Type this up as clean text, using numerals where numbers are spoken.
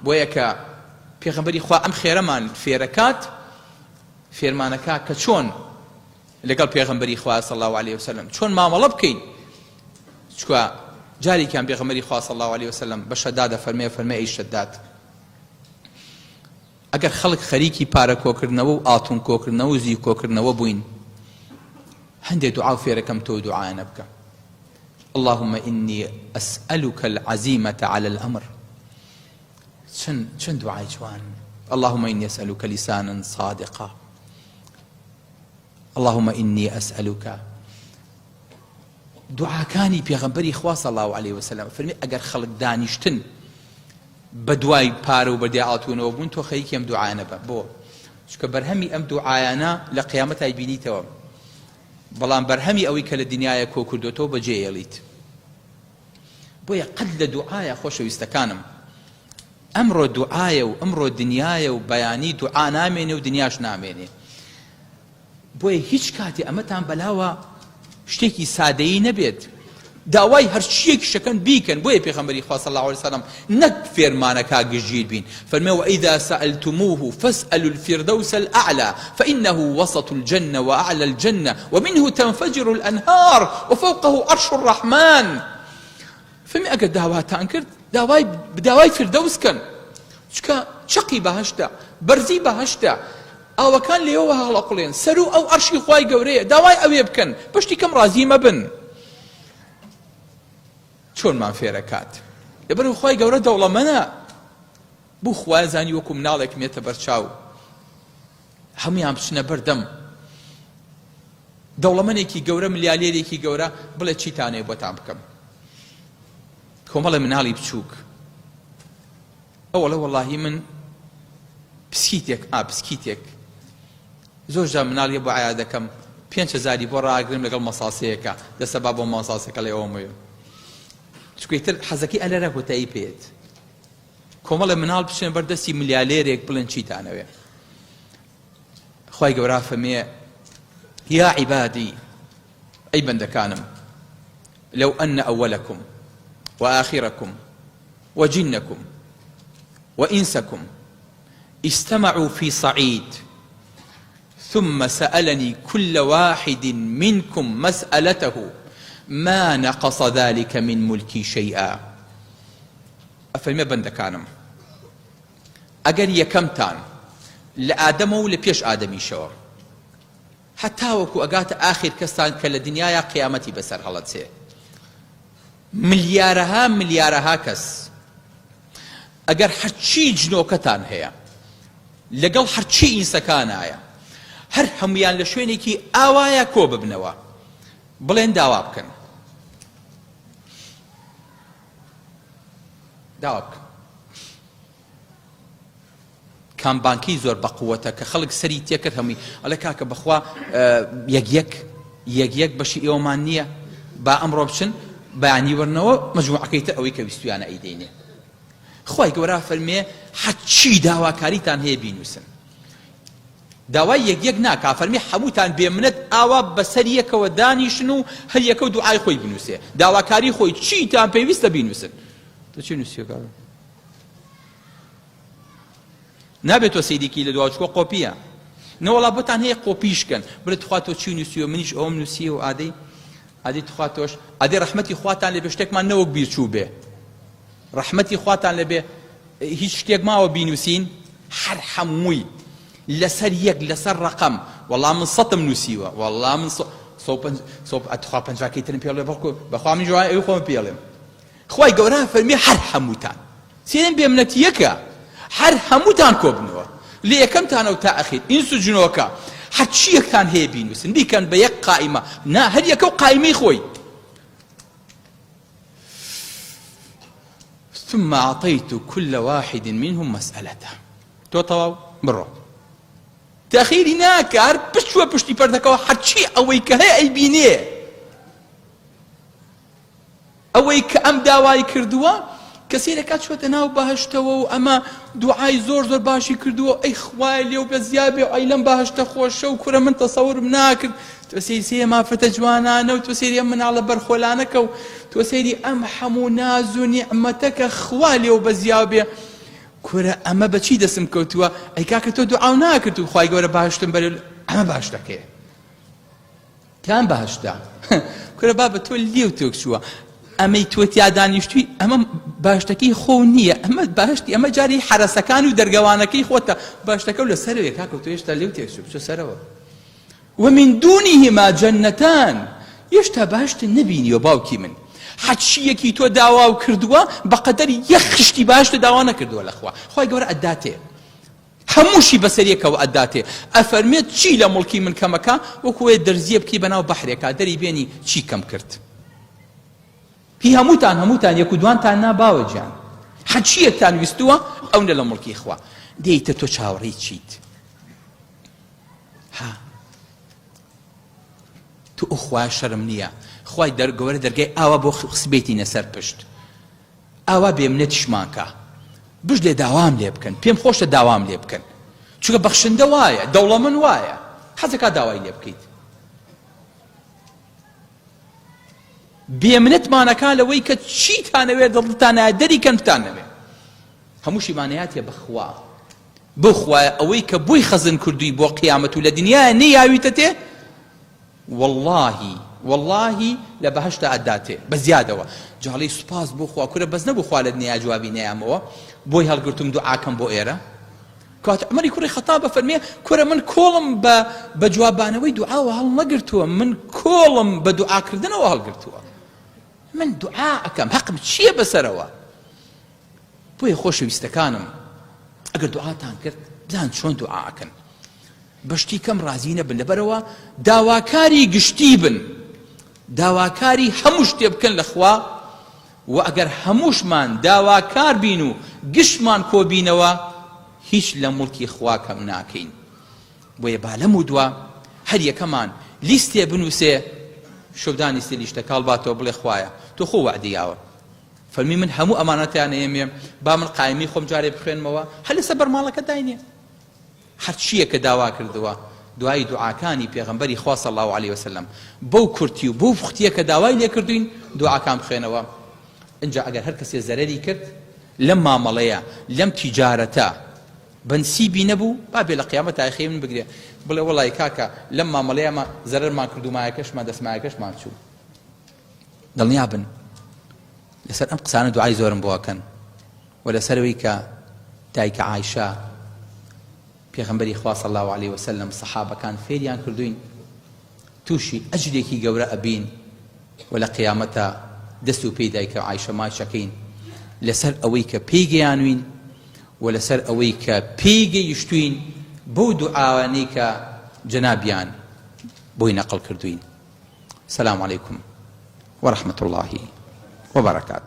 بۆیە کە پێغەمبەری خوا ئەم خێرەمان فێرەکات، فێرمانەکا کە چۆن لەگەڵ پێغەمبەری خوا صلی اللە علیە وسلم چۆن مامەڵە بکەین، چونکە جارێکیان پێغەمبەری خوا صلی اللە علیە وسلم بە شەداد ئەفەرمێ، فەرمێ ئەی شەداد ئەگەر خەڵک خەریکی پارە کۆکردنەوە و ئاڵتون کۆکردنەوە و زیو کۆکردنەوە بووین هەندێ دوعا و فێرەکەم تۆ دوعایانە بکە اللهم إني أسألك العزيمة على الأمر چەند چەند دوعای جوان اللهم إني أسألك لسانا صادقا اللهم إني أسألك دوعاکانی پێغەمبەری خوا صلی الله علیه وسلم فەرمی ئەگەر خەڵک دانیشتن بە دوای پارە و بەدیای ئاڵتونەوە بوون تۆ خەریکی ئەم دوعایانە بە بۆ چونکە بەرهەمی ئەم دوعایانە لە قیامەتای بینیتەوە بەڵام بەرهەمی ئەوەی کە لە دنیاە کۆ کردوتەوە بەجێ ئێڵیت بۆیە قەت لە دوعایە خۆشەویستەکانم ئەمڕۆ دوعایە و ئەمڕۆ دنیاە و بەیانی دوعا نامێنێ و دنیاش نامێنێ بۆیە هیچ کاتێ ئەمەتان بەلاوە شتێکی سادەیی نەبێت داوای هەرچیەکیش ئەکەن بیکەن بۆیە پێغەمبەری خوا صلی اللە علیه وسلم نەک فێرمانەکا گشتگیر بین فەرمێ وإذا سألتموه فاسألوا الفردوس الأعلى فإنه وسط الجنة وأعلى الجنة ومنه تنفجر الأنهار وفوقه عرش الرحمن فەرمی ئەگەر داواتان کرد داوای داوای فردەوس کەن چکە چەقی بەهەشتە بەرزی بەهەشتە ئاوەکان لێوە هەڵەقوڵێن سەرو ئەو عەرشی خوای گەورەیە داوای ئەوێ بکەن بەشتی کەم ڕازی مەبن چۆنمان فێرەکات لەبەر خوای گەورە دەوڵەمەنە بۆ خوایە زانی وەکو مناڵێک مێتە بەرچاو هەمویان بچنە بەردەم دەوڵەمەنێکی گەورە ملیالێرێکی گەورە بڵێ چیتانەیە بۆتان بکەم کۆمەڵێ مناڵی بچووک ئەوەڵێ وەڵاهی من پسکیتێک ئا پسکیتێک زۆر جار مناڵیە بۆ عیا دەکەم پێنج هەزاری بۆ ڕاگرم لەگەڵ مەساسەیەکە دەسە با بۆ مەساسەکە لێ ئەوەم وێ چونکە ئیتر حەزەکەی ئەلەرە کۆتایی پێیەت کۆمەڵێ مناڵ بچنە بەر دەستی ملیالێرێک بڵێن چیتانەوێ خوای گەورە فەرمێ یا عیبادی ئەی بەندەکانم لو أن أولكم وآخركم وجنكم وإنسكم اجتمعوا في صعيد ثم سألني كل واحد منكم مسألته ما نقص ذلك من ملكي شيئا ئەفەرمێ بەندەکانم ئەگەر یەکەمتان لە ئادەمەوە و لە پێش ئادەمیشەوە هەتاوەکو ئەگاتە ئاخیر کەستان کە لە دنیایا قیامەتی بەسەر هەڵەچێ ملیارەها ملیارەها کەس ئەگەر هەرچی جنۆکەتان هەیە لەگەڵ هەرچی ئینسەکانایە هەر هەمویان لە شوێنێکی ئاوایە کۆ ببنەوە بڵێن داوا بکەن داوا بکەن کام بانکی زۆر بەقوەتە کە خەڵک سەری تێکرد هەمووی ئەڵێ کاکە بەخوا یەک یەک یەک یەک بەشی ئێوەمان نییە با ئەمڕۆ بچن بەیانی وەرنەوە مەجموعەکەی تر ئەوەی کە ویستویانە ئەیدەینێ خوای گەورە فەرمێ هەرچی داواکاریتان هەیە بینوسن داوای یەک یەک ناکا فەرمی هەمووتان بێ منەت ئاوا بەسەر یەکەوە دانیشن و هەر یەکە و دوعای خۆی بنووسێ داواکاری خۆی چیتان پێویستە بینوسن تۆ چی نووسیوە کاکە نابێت تۆ سەیری کەی لە دوا چکۆ قۆپیە نەوەڵا بۆتان هەیە قۆپیش کەن بڵێ تخوا تۆ چی نووسیوە منیش ئەوم نووسیوە و ئادەی ئادەی تخوا تۆش ئادەی ڕەحمەتی خواتان لێ بێ شتێکمان نەوەک بیر چوو بێ ڕەحمەتی خواتان لێ بێ هیچ شتێک ماوە بینووسین هەر هەمووی لەسەر یەک لەسەر ڕەقەم وەڵا من سەتم نووسیوە وەڵا من سۆ تخوا پەنجاکەی ترم پێڵێ بەڵکو بەخوا من جوان ئەوی خۆم پێڵێم خوای گەورە فەرمی هەر هەمووتان سێیەم بێمنەتیەکە هەر هەمووتان کۆبنەوە لە یەکەمتانەوە تا ئەخیر ئینس و جنۆکە هەرچیەکتان هەیە بینوسن بیکەن بە یەک قائیمە نا هەر یەکە و قائیمەی خۆی ثم أعطيت كل واحد منهم مسألته تۆ تەواو بڕۆ تەخیری ناکە هەر بچوە پشتی پەردەکەەوە هەرچی ئەوەی کە هەیە ئەیبینێ ئەوەی کە ئەم داوای کردووە کە سەیرەکات چوەتە ناو بەهەشتەوە و ئەمە دوعای زۆر زۆر باشی کردووە ئەی خوایە لێو بەزیا بێ ئەی لەم بەهەشتە خۆشە و کورە من تەسەورم ناکرد تۆ سەیری سەیری مافەتە جوانانە و تۆ سەیری ئەم مناڵە بەرخۆلانەکە و تۆ سەیری ئەم هەموو ناز و نیعمەتە کە خوا لێو بەزیا بێ. کورە ئەمە بەچی دەسم کەوتووە؟ ئەی کاکە تۆ دوعاو ناکرد و خوای گەورە بەهەشتم بەرێ ئەمە بەهەشتەکەیە. کام بەهەشتە؟ کورە بابە تۆ لێو تێک چووە ئەمەی تۆ تیا دانیشتووی ئەمە بەهەشتەکەی خۆو نییە ئەمە بەهەشتی ئەمە جاری حەرەسەکان و دەرگەوانەکەی خۆتە بەهەشتەکە و لە سەرەوەیە کاکە تۆ هێشتا لێو تێک چوو بچۆ سەرەوە ومن دونهما جنتان هێشتا بەهەشت نەبینیوە باوکی من حەچیەکی تۆ داواو کردووە بەقەدەر یەک خشتی بەهەشت داوا نەکردووە لەخوا خوای گەورە ئەداتێ هەمووشی بەسەر یەکەوە ئەداتێ ئەفەرمێت چی لە موڵکی من کەمەکا وەکو وەیە دەرزیە بکەی بەناو بەحرێکا دەری بێنی چی کەم کرد هی هەمووتان هەمووتان یەک و دوانتان نا باوە گیان هەرچیەکتان ویستووە ئەونە لە موڵکی خوا دێیتە تۆ چاوەڕێی چیت ها تۆ ئەو خوایە شەرم نییە خوای دەرگەوەرە دەرگای ئاوا بۆ خسبێتینە سەر پشت ئاوا بێ منەتیشمان کا بشلێ داوام لێ بکەن پێم خۆشە داوام لێ بکەن چونکە بەخشندە وایە دەوڵەمەند وایە حەزەکا داوای لێ بکەیت بێمنەتمانەکا لەوەی کە چیتانەوێ دڵتانە دەری کەن بتانەوێ هەمووشیمانەیاتێ بەخوا بۆ خوایە ئەوەی کە بۆی خەزن کردووی بۆ قیامەت و لە دنیاە نەیاویتە تێ وەڵاهی وەڵاهی لە بەهەشتا ئەداتێ بە زیادەوە جا ئەڵێی سوپاس بۆ خوا کورە بەس نەبوو خوا لە دنیا جوابی نەیامەوە بۆی هەڵگرتوم دوعاکەم بۆ ئێرە کەواتە عومەری کوڕی خەتاب ئەفەرمێ کورە من کۆڵم بە بە جوابانەوەی دوعاوە هەڵنەگرتووە من کۆڵم بە دوعاکردنەوە هەڵگرتووە من دوعا ئەکەم هەقم چییە بەسەرەوە بۆیە خۆشەویستەکانم ئەگەر دوعاتان کرد بزان چۆن دوعا ئەکەن بە شتی کەم ڕازی نەبن لەبەرئەوە داواکاری گشتی بن داواکاری هەموو شتێ بکەن لە خوا و ئەگەر هەمووشمان داواکار بین و گشتمان کۆبینەوە هیچ لە موڵکی خوا کەم ناکەین بۆیە با لەم و دوا هەر یەکەمان لیستێ بنووسێ شەودانیستێ لیشتەکە هەڵباتەوە بڵێ خوایە تۆ خۆ وەعدی یاوە فەرمی من هەموو ئەمانەتیان ئەیەمێ با من قایمی خۆم جارێ بخوێنمەوە هەر لەسەر بەرماڵەکە داینێ هەرچییەکە داوا کردووە دوای دوعاکانی پێغەمبەری خوا صلی اللە علیە وسلم بەو کورتی و بەو پوختیە کە داوای لێ کردووین دوعاکان بخوێنەوە ئینجا ئەگەر هەر کەسێ زەرەری کرد لەم مامەڵەیە لەم تیجارەتە بەنسیبی نەبوو با بێ لە قیامەتا یەخەی من بگرێ بڵێ وەڵی کاکە لەم مامەڵەیەمە زەرەرمان کرد و مایەکەشمان دەسمایەکەشمان چوو دڵنیا بن لەسەر ئەم قسانە دوعای زۆرم بۆ ئەکەن وە لەسەر ئەوەی کە دایکە عائشە پێغەمبەری خوا صلی اللە علیە وسلم سەحابەکان فێریان کردوین تووشی ئەجرێکی گەورە ئەبین و لە قیامەتا دەست و پێی دایکە عائشە ماچەکەین لەسەر ئەوەی کە پێی گەیانوین و لەسەر ئەوەی کە پێی گەیشتوین بەو دوعاوانەی کە جەنابیان بۆی نەقڵ کردوین سلام علیکم ورحمة اللە وبرکاته.